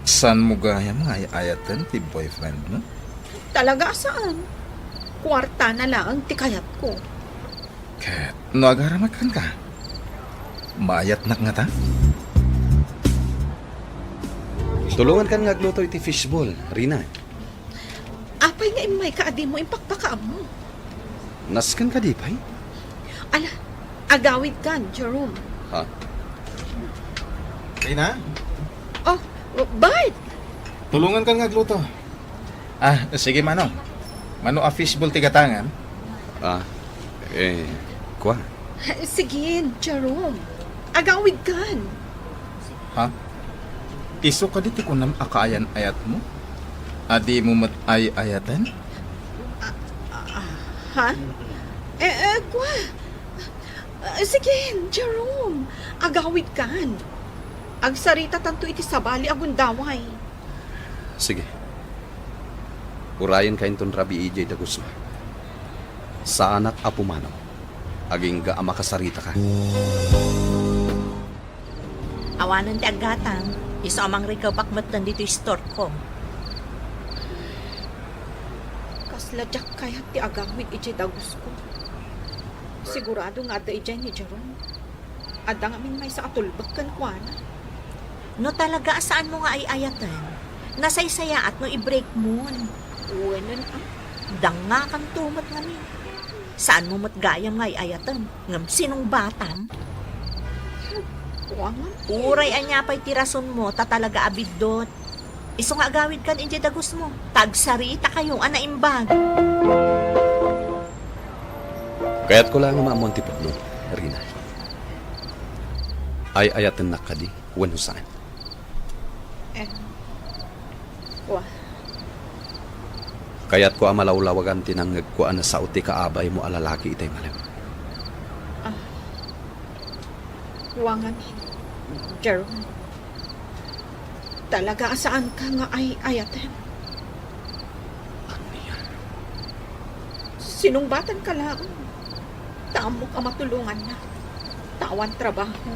saanmo gayam nga ay-ayaten ti boyfriend mo? Talaga a saan. Kuartana laeng ti kayatko. Ket no agaramat kenka, maayatnak ngata? Tulongankan nga agluto iti fishball, Rina. Apay nga immayka a dimo impakpakaammo? Nasken kadi pay? Ala, agawidkan, Jerome. Ha? Rina? Oh, Bart! Tulongankan nga agluto. Ah, sige, Manong. Mano a fishball ti gatangan? Ah, eh, kua. Sige, Jerome. Agawidkan. Ha? Isu kadi ti kunam a kaayan-ayatmo? A dimo met ay-ayaten? Ah, ah, ha? Eh, eh, kua. Ah, sige, Jerome. Agawidkan. Agsaritatanto iti sabali a gundaway. Sige. Urayenka inton rabii idiay dagusmo. Saanak a pumanaw. Agingga a makasaritaka. Awanen ti aggatang, isu a mangrikepak metten ditoy istorko. Kasla diak kayat ti agawid idiay dagusko. Sigurado nga adda idiay ni Jerome. Adda ngamin maysa a tulbek kenkuana. No talaga a saanmo nga ay-ayaten, nasaysayaat no i-break mon. Wenen a. Dangngakanto met ngamin. Saanmo met gayam nga ay-ayaten, ngem sinungbatam? Kuangan. Uray ania pay ti rasonmo, ta talaga a biddut. Isu nga agawidkan idiay dagusmo, ta agsaritakayo a naimbag. Kayatko laeng nga maammoan ti pudno, Rina. Ay-ayatennak kadi wenno saan? Eh, wa. Kayatko a malawlawagan ti nangngegko a nasao ti kaabaymo a lalaki itay malem. Ah, wa ngamin, Jerome. Talaga a saanka nga ay-ayaten. Ania? Sinungbatanka laeng. Ta ammok a matulonganna. Ta awan trabaho.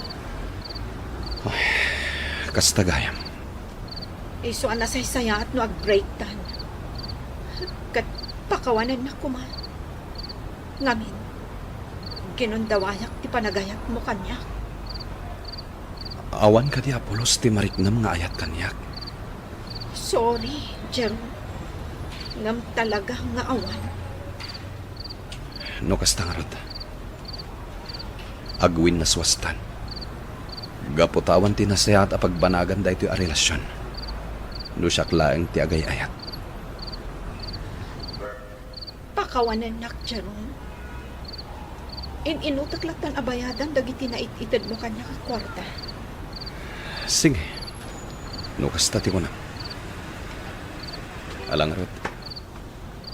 Ay, kasta gayam. Isu a nasaysayaat no agbreaktan. Ket pakawanennak koma. Ngamin, ginundawayak ti panagayatmo kaniak. Awan kadi a pulos ti mariknam nga ayat kaniak? Sorry, Jerome. Ngem talaga nga awan. No kasta ngarud, agwinnaswastan. Gapu ta awan ti nasayaat a pagbanagan daytoy a relasion no siak laeng ti agay-ayat. Pakawanennak, Jerome. In-inutek lattan a bayadan dagiti nait-itedmo kaniak a kuarta. Sige. No kasta ti kunam. Ala ngarud,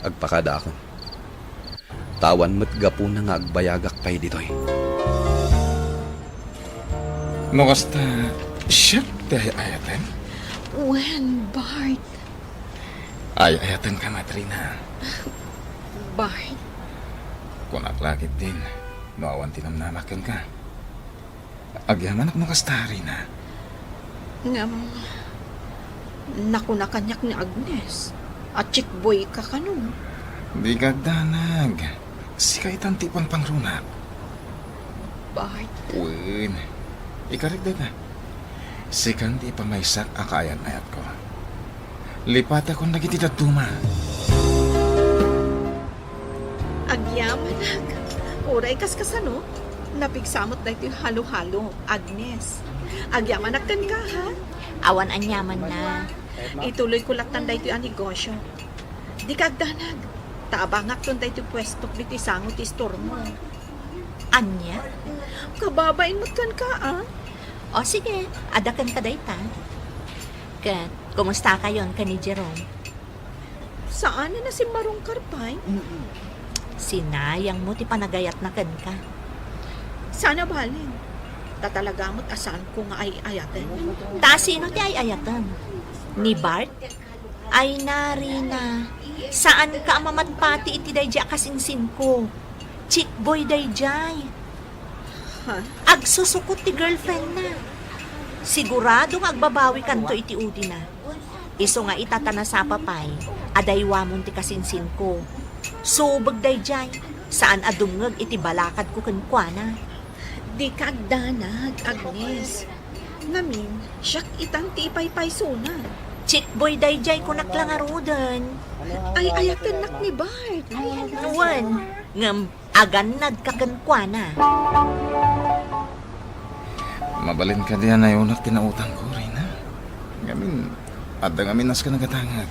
agpakadaakon. Ta awan met gapuna nga agbayagak pay ditoy. No kasta, siak ti ay-ayaten? Wen, Bart. Ay-ayatenka met, Rina. Bart. Kunak la ketdin, no awan ti namnamak kenka. Agyamanak no kasta, Rina. Ngem, nakuna kaniak ni Agnes a chickboy ka kano. Dika agdanag. Sika itan ti ipanpangrunak. Bart. Wen. Ikarik dayta. Sikan ti ipamaysak a kaayan-ayatko. Lipatakon dagiti dadduma. Agyamanak. Uray kaskasano, napigsa met daytoy halo-halo, Agnes. Agyamanak kenka, ha? Awan aniamanna. Ituloyko lattan daytoy a negosio. Dika agdanag. Ta abangakton daytoy puestok ditoy sango ti istormo. Ania? Kababain met kenka, a? O sige, adda kenka dayta. Ket, kumustakayon ken ni Jerome? Saanen a simmarungkar pay. Sinayangmo ti panagayatna kenka. Saan a bale. Ta talaga met a saanko nga ay-ayaten. Ta sino ti ay-ayatem? Ni Bart? Ay, Rina, saanka a mamatpati iti daydi a kasinsinko. Chickboy daydiay. Ha? Agsusukot ti girlfriendna. Sigurado nga agbabawikanto iti udina. Isu nga ita ta nasapa pay, adaywamon ti kasinsinko. Subeg daydiay, saan a dumngeg iti balakadko kenkuana. Dika agdanag, Agnes. Ngamin, siak itan ti ipaypaysona. Chickboy daydiay kunak la ngaruden. Ay-ayatennak ni Bart. Wen, ngem agannadka kenkuana. Mabalin kadi a nayonak ti nautangko, Rina? Ngamin, adda ngamin nasken a gatangek.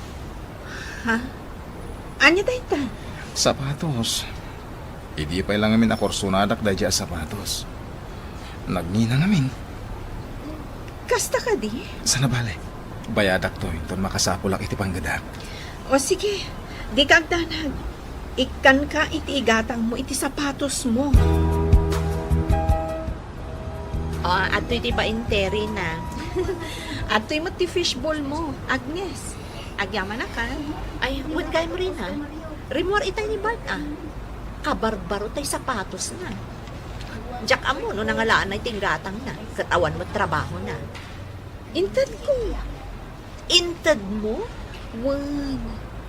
Ha? Ania dayta? Sapatos. Idi pay la ngamin a kursonadak daydi a sapatos. Nagngina ngamin. Kasta kadi? Saan a bale. Bayadakto inton makasapulak iti panggedak. O sige, dika agdanag. Ikkanka iti igatangmo iti sapatosmo. O, adtoy ti painterina. Adtoy met ti fishball mo, Agnes. Agyamanak, a? Ay, wen gayam, Rina. Rimmuar itay ni Bart, a. Kabarbaro tay sapatosna. Diak ammo no nangalaanna iti inggatangna, ket awan met trabahona. Intedko. Intedmo? Wen,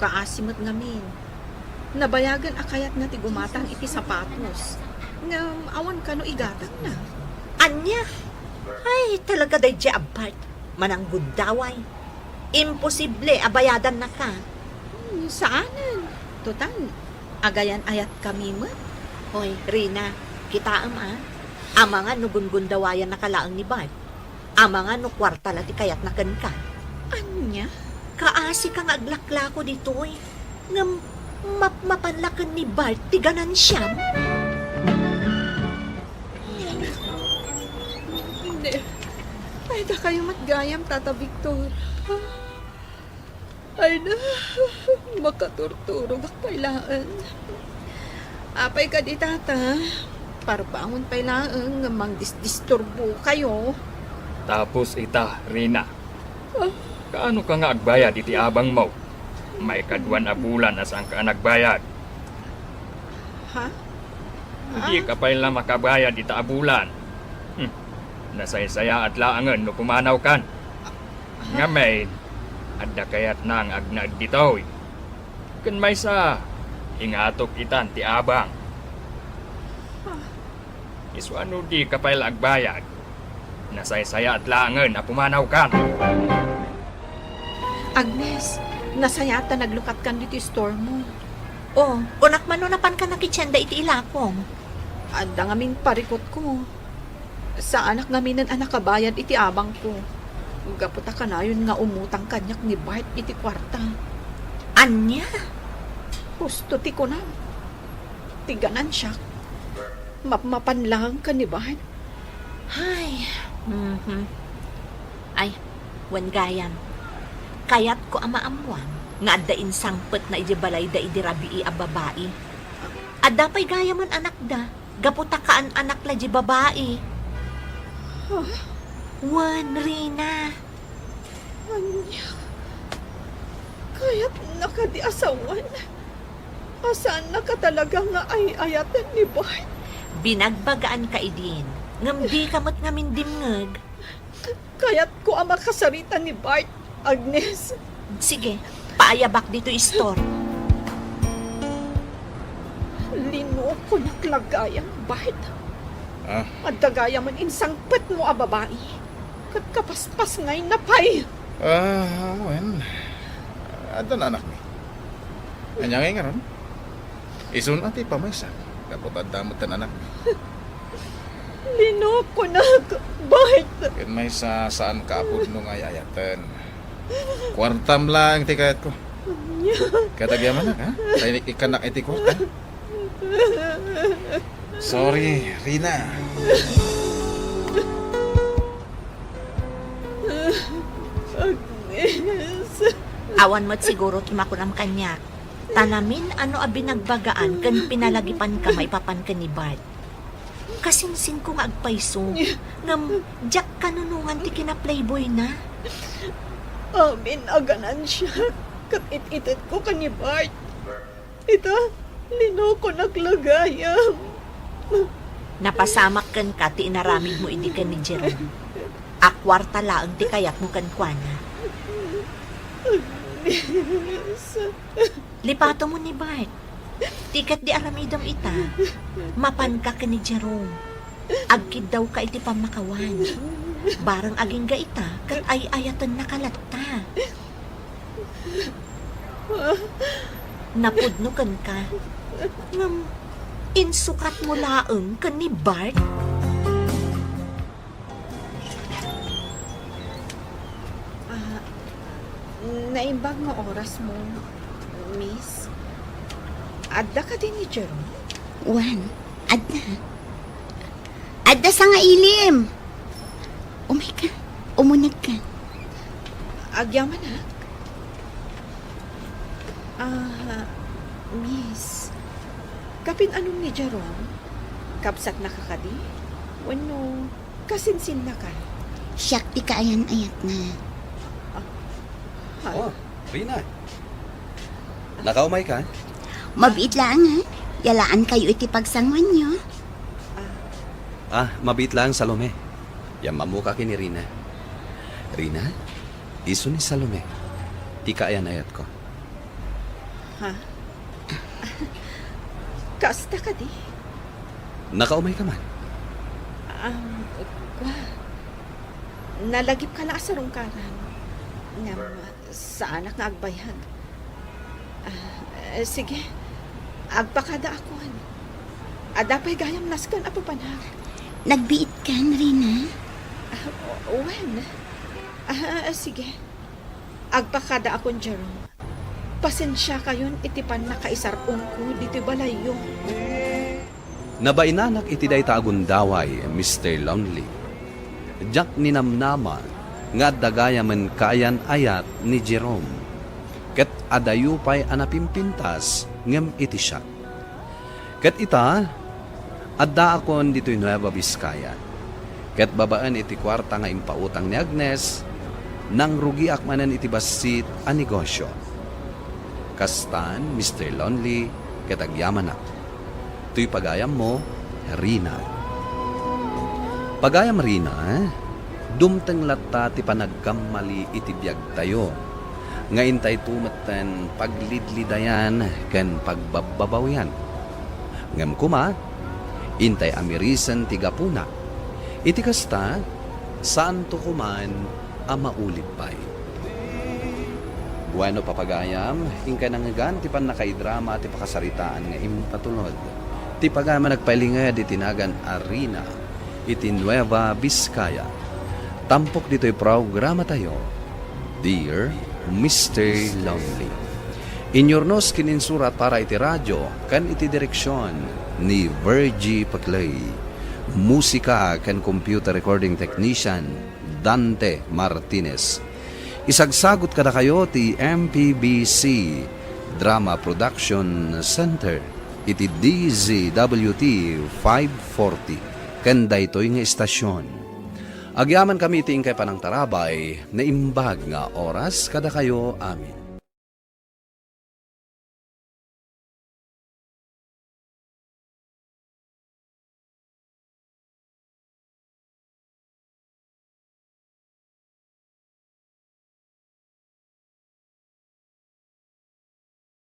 kaasi met ngamin. Nabayagen a kayatna ti gumatang iti sapatos. Ngem awan kano igatangna. Ania? Ay, talaga daydi a Bart. Mananggundaway. Imposible a bayadannaka. Hmm, saanen. Total, agayan-ayatkami met. Hoy, Rina, kitaem, a. Amangan no gunggundawayannaka laeng ni Bart. Amangan no kuarta la ti kayatna kenka. Ania? Kaasika nga aglaklako ditoy, ngem mapmapan la ken ni Bart ti ganansiam? Hindi. Ay, dakayo met gayam, Tata Victor. Ay na, makaturturogak pay laeng. Apay kadi, Tata? Parbangon pay laeng nga mangdisdisturbokayo. Tapos ita, Rina. Ah. Kaano ka nga agbayad iti abangmo? Maikadua a bulan a saanka a nagbayad. Ha? Dika pay la makabayad ita a bulan. Hmm. Nasaysayaat laengen no pumanawkan. Ngamin, adda kayatna nga agnaed ditoy. Ken maysa, ingatok itan ti abang. Isu a no dika pay la agbayad, Nasaysayaat laengen a pumanawkan. Agnes, nasayaat ta naglukatkan ditoy store mo. O, kunak man no napanka nakitenda iti ilakong. Adda ngamin parikutko. Saanak ngaminen a nakabayad iti abangko. Gapu ta kanayon nga umutang kaniak ni Bart iti kuarta. Ania? Husto ti kunam. Ti ganansiak, mapmapan laeng ken ni Bart. Ay, mhm. Ay, wen gayam. Kayatko a maammuam nga adda insangpetna idiay balayda idi rabii a babai. Adda pay gayamen anakda, gapu ta kaan-anak la diay babai. Huh? Wen, Rina. Ania? Kayatna kadi a sawen? A saannaka talaga nga ay-ayaten ni Bart? Binagbagaanka idin, ngem dika met ngamin dimngeg. Kayatko a makasarita ni Bart, Agnes. Sige, paayabak ditoy store. Linokonak la gayam, Bart. Ah. Adda gayamen insangpetmo a babai. Ket kapaspas ngay na pay. Ah, wen. Adda anakmi. Ania ngay ngarud? Isun a ti pamaysa. Gapu ta adda met ti anakmi. Linokonak, Bart. Ken maysa, saanka a pudno nga ay-ayaten. Kuartam laeng ti kayatko. Ania? Ket agyamanak, ha? Ta ikkannak iti kuarta. Sorry, Rina. Agnes. Awan met siguro ti makunam kaniak. Ta namin-ano a binagbagaan ken pinalagipanka maipapan ken ni Bart. Kasinsinko nga agpayso, ngem diak kanunongan ti kinaplayboyna. Amin a ganansiak ket it-itetko ken ni Bart. Ita, linokonak la gayam. Napasamak kenka ti inaramidmo idi ken ni Jerome. A kuarta laeng ti kayatmo kenkuana. Agnes. Lipatom ni Bart. Ti ket di aramidem ita, mapanka ken ni Jerome. Agkiddawka iti pammakawan. Bareng agingga ita ket ay-ayatennaka latta. Napudno kenka. Ngem insukatmo laeng ken ni Bart? Ah, naimbag nga orasmo, miss. Adda kadi ni Jerome? Wen, adda. Adda sangailim. Umayka, umunegka. Agyamanak? Ah, miss, kapin-anom ni Jerome? Kabsatnaka kadi? Wenno kasinsinnaka? Siak ti kaayan-ayatna. Ah, ha? Oh, Rina. Nakaumayka? Mabiit laeng, ha? Yalaankayo iti pagsanguanyo. Ah. Ah, mabiit laeng, Salome. Yam-ammoka ken ni Rina. Rina, isu ni Salome, ti kaayan-ayatko. Ha? Kasta kadi? Nakaumayka man? Um, kua. Nalagipka la a sarungkaran. Ngem, saanak nga agbayag. Ah, eh, sige. Agpakadaakon. Adda pay gayam nasken a papanak. Nagbiitkan, Rina? Ah, o-, wen. Ah, sige. Agpakadaakon, Jerome. Pasensiakayon iti pannakaisar-ongko ditoy balayyo. Nabainanak iti dayta a gundaway, Mister Lonely. Diak ninamnama nga adda gayamen kaayan-ayat ni Jerome, ket adayo pay a napimpintas ngem iti siak. Ket ita, addaakon ditoy Nueva Vizcaya. Ket babaen iti kuarta nga impautang ni Agnes, nangrugiak manen iti bassit a negosio. Kastan, Mister Lonely, ket agyamanak. Toy pagayammo, Rina. Pagayam Rina, dumteng latta ti panagkammali iti biagtayo, nga intayto metten paglidlidayan ken pagbabbabawian. Ngem koma, intay a mirisen ti gapuna. Iti kasta, Saanto koman a maulib pay. Bueno, papagayam, inkay nangngegan ti pannakaidrama ti pakasaritaan nga impatulod ti pagayam a nagpailinged iti nagan Arena iti Nueva Vizcaya. Tampok ditoy programatayo, Dear Mister Lonely. Inyurnos ken insurat para iti radio ken iti direksion ni Virgie Paclay. Musika ken computer recording technician, Dante Martinez. Isagsagut kadakayo ti M P B C Drama Production Center iti D Z W T five forty ken daytoy nga istasion. Agyamankami iti inkay panangtarabay, naimbag nga oras kadakayo amin.